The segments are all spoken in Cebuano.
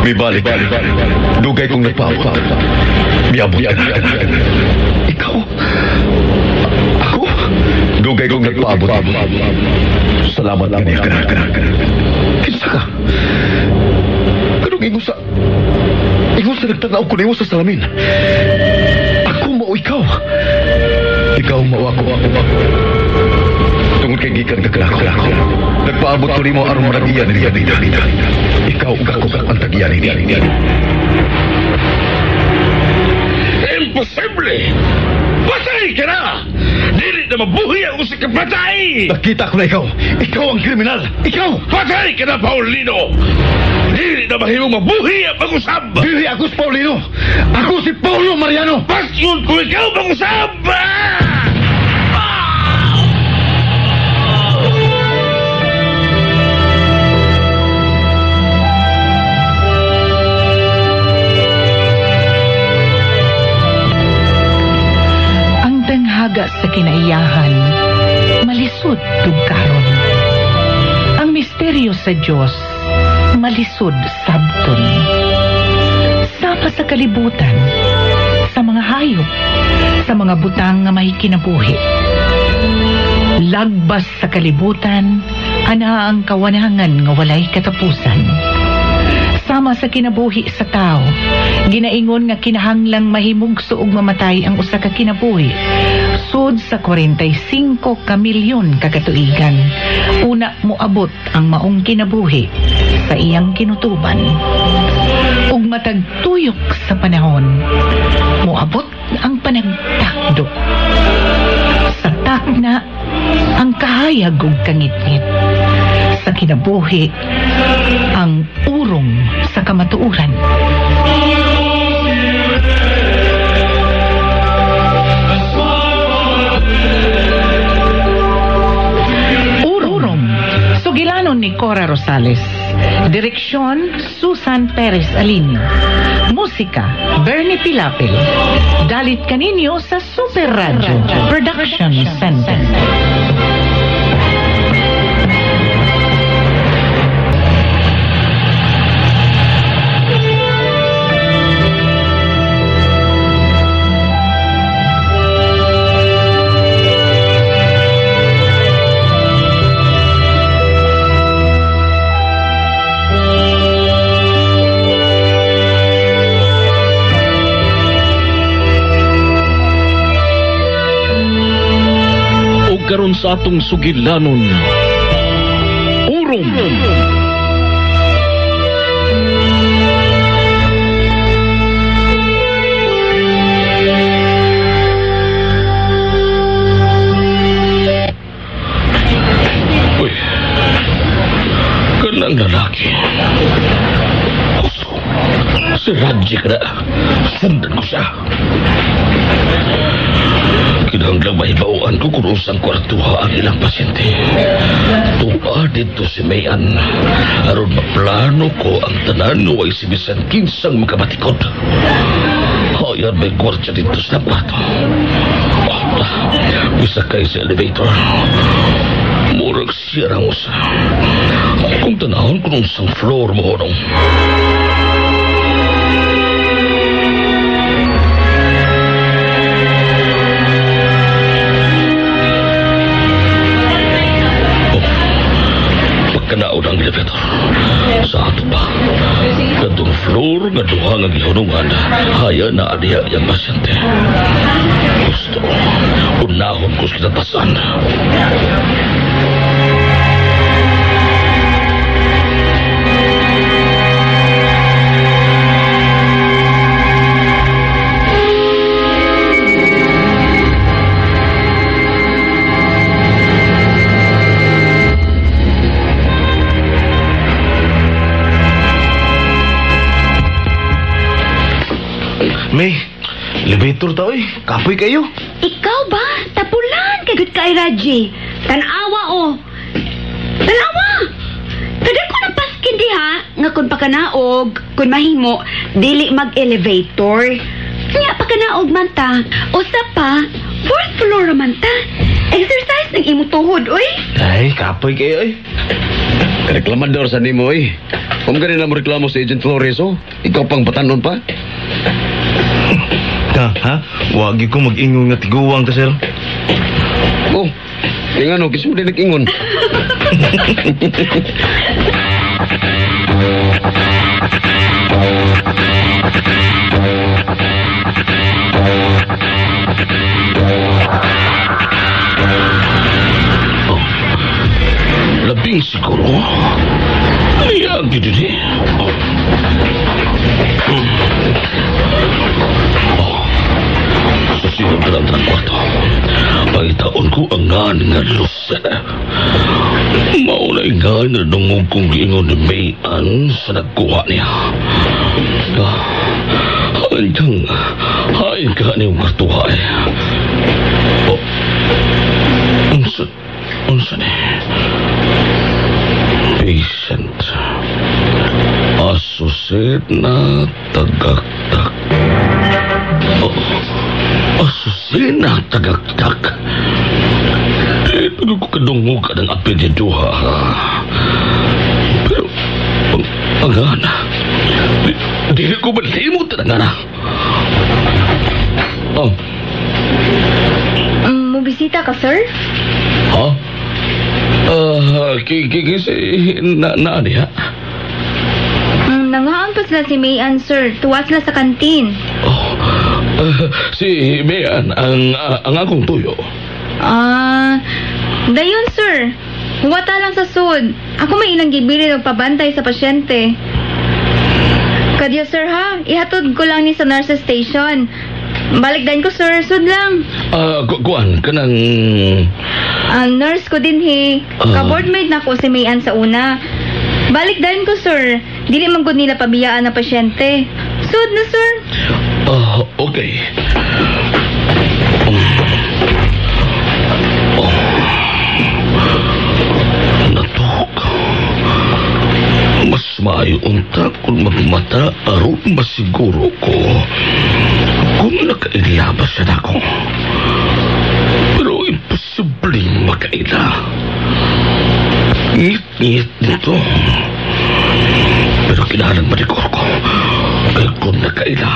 Mibalik. Dugay kong nagpaabot. Miabot ka na. Ikaw? Ako? Dugay kong nagpaabot. Salamat kaniya ka na. Kinsa ka? Kanong ingon sa... Ingon sa nagtanaw ko nimo sa salamin. Ako mao ikaw. Ikaw mao ako. Tungod kay gikan ka kanako. Nagpaabot ko nimo aron managiyan ni Bida. Ikaw ug ako ang tagiyan ni. Imposible! Patay ka na! Dili na mabuhi ang usa ka patay! Nakita ko na ikaw! Ikaw ang kriminal! Ikaw! Patay ka na, Paulino! Dili na mahimong mabuhi ang pag-usab! Dili ako si Paulino! Ako si Paulo Mariano! Pasyon ko ikaw pag-usab! Sa kinaiyahan, malisod tugkaron. Ang misteryo sa Diyos, malisod sabton. Sama sa kalibutan, sa mga hayop, sa mga butang nga may kinabuhi. Lagbas sa kalibutan, ana ang kawanangan nga walay katapusan. Sama sa kinabuhi sa tao, ginaingon nga kinahanglang mahimugso ug mamatay ang usa ka kinabuhi. Sud sa 45 ka milyon ka katuigan, una moabot ang maong kinabuhi sa iyang kinutuban. Ug matag tuyok sa panahon, moabot ang panagtakdo. Sa takna, ang kahayag ug kangitngit. Sa kinabuhi, ang urong sa kamatuoran. Urong, sugilanon ni Cora Rosales. Direksyon, Susan Perez Alinio. Musika, Bernie Pilapil. Dalit kaninyo sa Super Radio Production Center. Karon sa atong sugilanon, Urong. Uy, kanang lalaki. Gusto, si Raji ka na. Sundan ko siya. Kinahanglang mahibawaan ko kung usang kwartuha ang ilang pasyente. Tuwa dito si Mayan. Aron maplano ko ang tanan nga way si bisan kinsang makabatikod. Hayan may gwardiya dito sa kwarto. Oh, misakay sa elevator. Murag siya rang usa. Kung tanahon ko nung sang floor mo nung. Kanaon ang elevator. Sa ato pa, katong floor nga duha nga gihunungan, haya na adiya yang pasyente. Gusto, unahon ko sa kinatasan. May, elevator ta oy. Kapoy kayo. Ikaw ba? Tapulan kagud kay Raji. Tanawa oh. Tanawa. Kada ko na paskin diha nga kun pakanaog, kun mahimo dili mag-elevator. Nya pakanaog man ta. Usa pa, fourth floor man ta. Exercise ng imong tuhod oy. Ay, kapoy kayo oy. Reklamador sa nimo oy. Kung gani na mo reklamo si Agent Flores, oh. Ikaw pang batanon pa. Ka, ha? Wag ko mag-ingon nga tiguwang ta, sir. Oh, yung ano, kasi mo din nag-ingon. Oh. Labing siguro. Ay, ang gito ni. Oh. Oh. Susunod na lang ng kwarto. Pangitaon ko ang ngan nga Lucena. Maunay nga na dungog kong giingon ni May Ann sa nagkuha niya. Anjang, hain ka niyong kwartuha eh. Oh. Unsa, unsa ni? Patient. Asusena Tagaktak. Oh, Asusena Tagaktak. Di ko kadungog ang apelyido ha. Pero, ang ana, di ko malimot ang ana. Oh. Mubisita ka, sir? Ha? Na niya? Nangaan pa sila si Mayan, sir. Tuwa sila sa kantin. Oh, si Mayan, ang akong tuyo. Dayon, sir. Huwata lang sa sud. Ako may ilang gibili og pabantay sa pasyente. Kadyo, sir, ha? Ihatod ko lang ni sa nurse station. Balik din ko, sir. Sud lang. Kuan, kanang... Nurse ko din, he. Ka-boardmate na ko si Mayan sa una. Balik din ko, sir. Dili man gud nila pabiyaan na pasyente. Sud na, sir. Okay. Oh. Natuk. Mas maayo unta kung magmata aron masiguro ko kung nakaila ba siya nako. Pero imposible makaila. Ngit-ngit nito. Pero kinahanglan manikor ko. Kaya kung nakaila,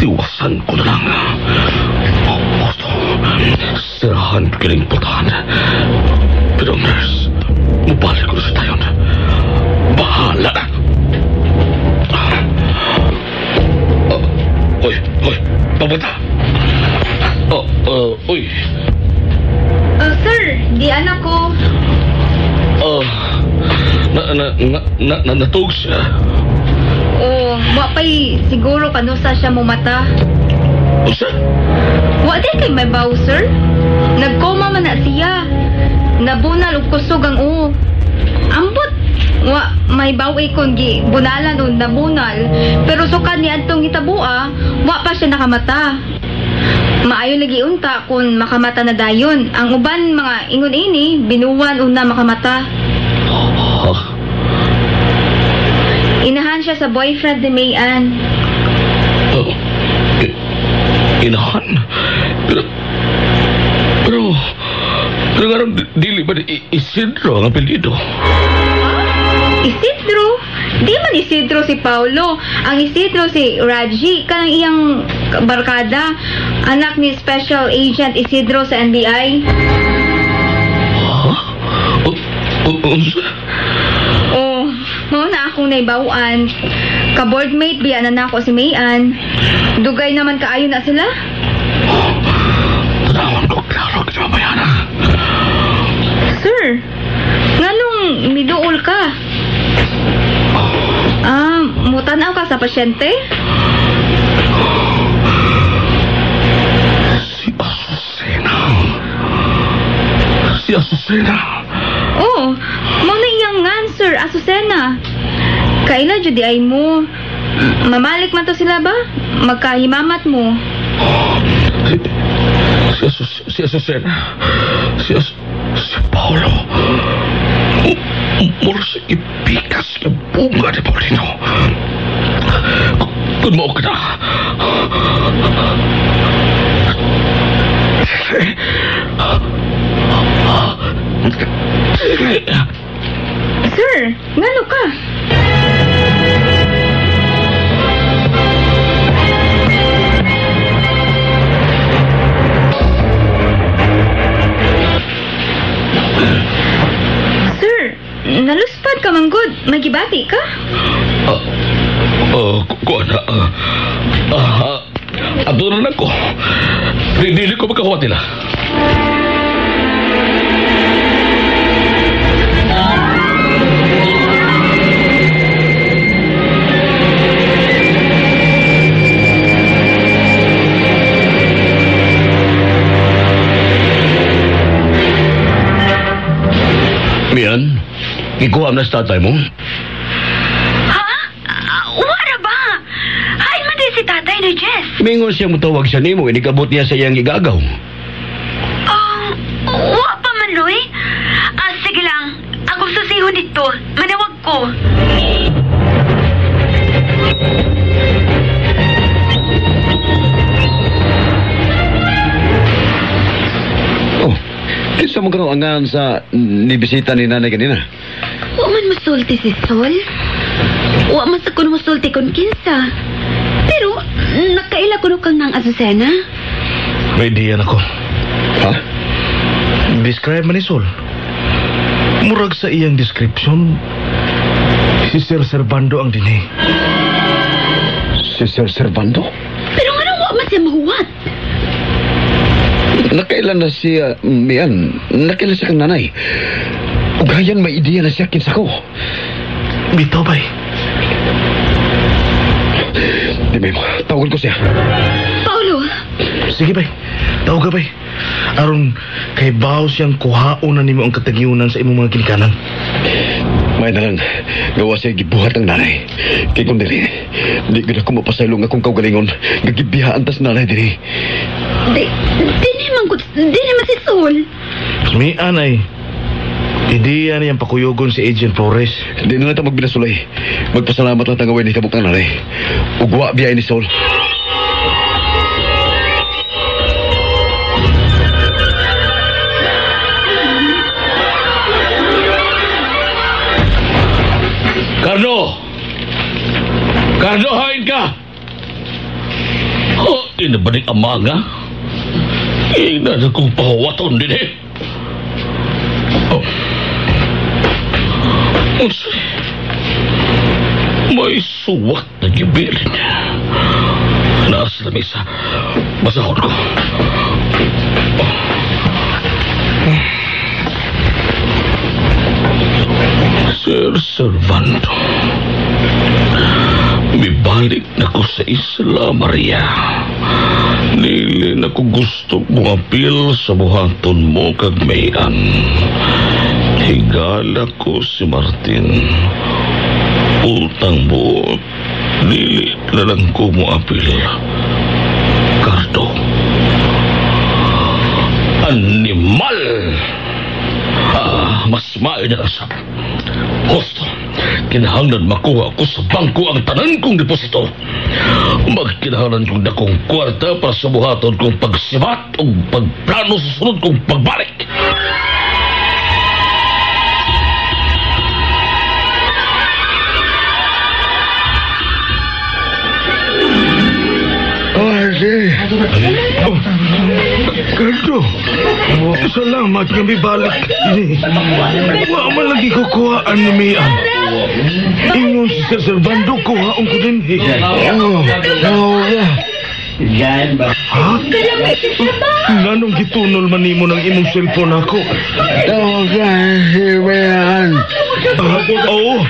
tiwasan ko na lang. Gusto, sirahan ko kining putahan. Pero nurse, mabalik ko na sa tayon. Bahala na. Hoy, hoy, papunta. Uy. Sir, di anak ko. Natug siya. Oh, wa pa'y siguro kanusa siya mumata. Unsa? Wa di kay may baw, sir. Nagkoma man na siya. Nabunal og kusog ang uo. Ambot, wa may baw ikon gi bunalan o nabunal. Pero sukad ni adtong hitabua, wa pa siya nakamata. Maayo lagi unta kung makamata na dayon. Ang uban mga ingon ini, binuwan una makamata. Inahan siya sa boyfriend ni Mayan. Oh, inahan? Pero nga dili ba Isidro ang apelyido? Isidro? Di man Isidro si Paulo. Ang Isidro si Raji, kanang iyang barkada. Anak ni Special Agent Isidro sa NBI. Ha? Unsa? Oh, mao na akong naibawaan. Ka-boardmate biya na nako si Mayan. Dugay naman kaayo na sila. Tanawon ko klaro kita mamaya na. Sir, nganong miduol ka? Mutanaw ka sa pasyente? Si Azucena. Si Azucena. Oh, mao na iyang ngan, sir, Azucena. Kaila jud ay mo. Mamalik man to sila ba? Magkahimamat mo. Si Azucena. Si Paolo. Mura sa ipikas na bunga ni Paulino. Kung mao ka na. Sir, ngano ka? Naluspad ka manggod. May gibati ka? Kuan na. Ato na lang ko. Dili ko makahuwat nila. Mian, ikuha na sa tatay mo. Ha? Wala ba? Hay man din si tatay ni Jess. Mingon siya mutawag siya nimo, inikabot niya sa iyang igagaw. Wa pa man, Loy. Sige lang, akong susihon dito. Manawag ko. Oh, kinsa man kano angan sa nibisita ni nanay kanina? Wa man musulti si Sol. Wa man sa kuno musulti kun kinsa. Pero, nakaila kuno kang nang Azucena. May diyan ako. Ha? Describe man ni Sol. Murag sa iyang description, si Sir Servando ang dinhi. Si Sir Servando? Pero nga wa man siya mahuwat. Nakailan na siya, Mian. Nakailan siya kang nanay. Ugayan may ideya na siya kinsa ko. Bitaw, bay. Di ba mo, tawagan ko siya. Paulo! Sige, bay. Tawag ka, bay. Aron, kay baw siyang kuhaon na nimo ang katagyunan sa imong mga ginikanan. May na lang, gawa siya gibuhat ang nanay. Kay kung dili, di gud ako mapasaylong akong kaugalingon. Gagibihaan tas nanay diri. Di naman si Sol. Mian ay, ideya niyang pakuyugon si Agent Flores. Di na lang ta magbinasulay. Magpasalamat lang tangawin ni kabuk ang nanay. Ugwa biyay ni Sol. Carlo! Carlo, hain ka! Oh, inabaning ama nga? Ina na kong pahuwaton din eh. Oh. May suwat na gibilin. Naas na misa. Basahon ko. Oh. Sir Servando, mibalik na ko sa Isla Maria. Dili na ko gusto mong apil sa buhaton mo kag mayan. Higala ko si Martin. Utang buot, dili na lang ko mo apil. Cardo. Animal! Mas maayo na lang. Hosto, kinahanglan makuha ko sa bangko ang tanan kong deposito. Magkinahanglan kong dakong kwarta para sa buhaton kong pagsibat o pagplano sa sunod kong pagbalik. Oh, Cardo, salamat nga mibalik. Wa man lagi kukuhaan ni Mian. Ingon si Sir Servando, kuhaon ko din. Ha? Nanong gitunol man nimo ng imong cellphone ako? Oo,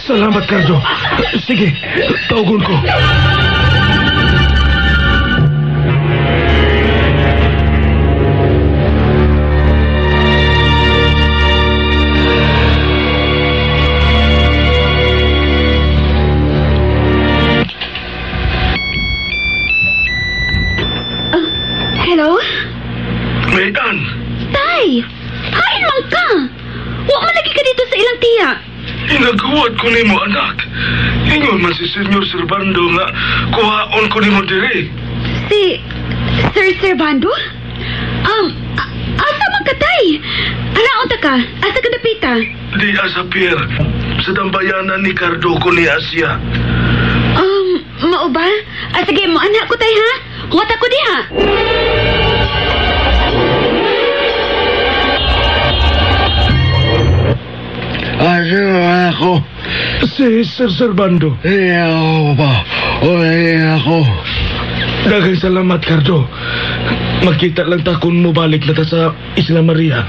salamat Cardo. Sige, tawagon ko. Hello? Megan! Tay! Hain man ka! Wa man lagi ka dito sa ilang tiya. Inaghuwat ko nimo, anak. Ingon man si Senyor Servando nga kuhaon ko nimo diri. Si Sir Servando? Asa man ka, tay? Alaon ta ka? Asa ka dapita? Di asa pier. Sa dambayanan ni Cardo ko ni Asia. Mao ba? Sige, mo anak ko, tay, ha? Huwat ako diha. Ako. Si Sir Servando. Ako pa. Ako. Daghang salamat, Cardo. Magkita lang ta kung mobalik na ta sa Isla Maria.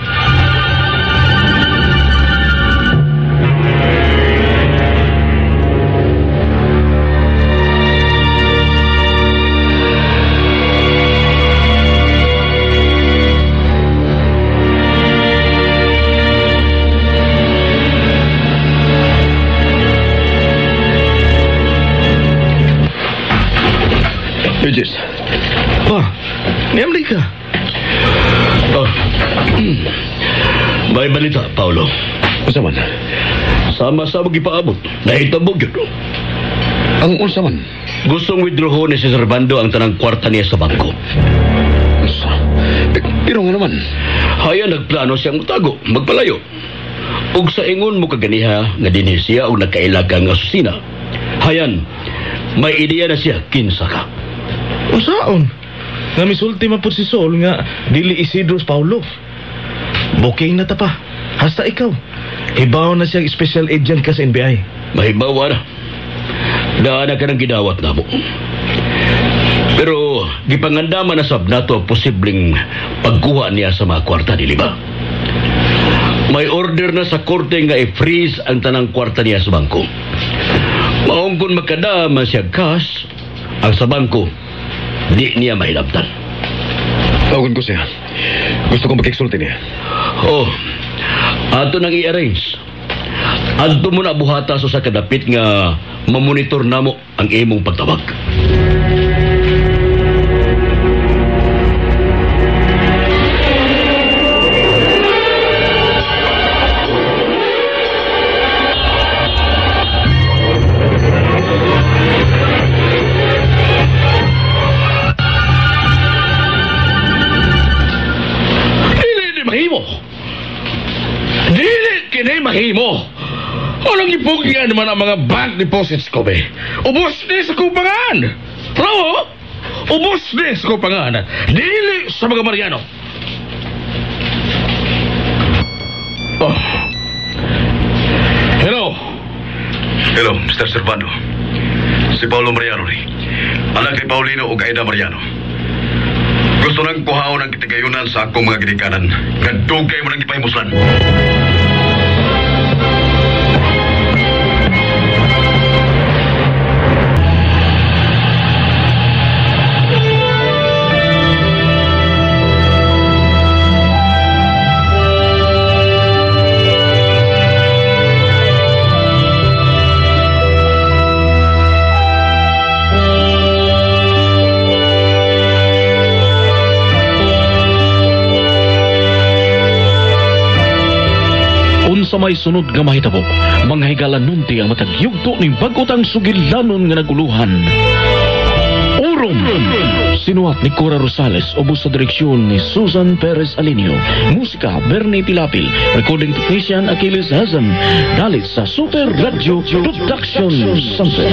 Regis. Pa, niyamli ka. Oh. May balita, Paolo. Unsa man? Sama-sama gipaabot. Nahitabo gyud. Ang unsa man? Gustong withdrawon ni si Servando ang tanang kwarta niya sa bangko. Unsa? Pero nga naman. Haya nagplano siyang mutago, magpalayo. Ug sa ingon mo kaganiha nga dinhi siya og nagkaila ka nga opisina. Hayan, may ideya na siya kinsa ka. Usaon? Nga misulti man po si Sol nga dili Isidro Paulo. Booking na ta pa. Hasta ikaw. Ibaw na siyang special agent ka sa NBI. Mahibawa na. Daan na ka ng gidawat na mo. Pero gipangandaman na sab nato ang posibleng pagkuha niya sa mga kwarta, dili ba? May order na sa korte nga i-freeze ang tanang kwarta niya sa bangko. Maong kung magkadama siya cash, ang sa bangko, di niya mahilabtan. Tawagan ko siya. Gusto kong makiksulti niya. Oh, ato nang i-arrange. Adto mo na buhata sa kadapit nga mamonitor namo ang imong pagtawag. Mahimo. Anong ipugyan naman ang mga bank deposits ko, be? Ubos ni sa kupangan. Bravo! Ubos ni sa kupangan. Dili sa mga Mariano. Oh. Hello. Hello, Mr. Servando. Si Paulo Mariano ni. Anak ni Paulino ug Aida Mariano. Gusto nang kuhaon ang kitigayunan sa akong mga ginikanan. Kadugay mo nang gipahimuslan. Sa may sunod nga mahitabo, mga higala nunti ang matag yugto ning bag-otang sugilanon nga naguluhan. Urom! Sinuhat ni Cora Rosales, ubos sa direksyon ni Susan Perez Alinio. Musika, Bernie Pilapil. Recording technician, Achilles Hazan. Dalit sa Super Radio Production Center.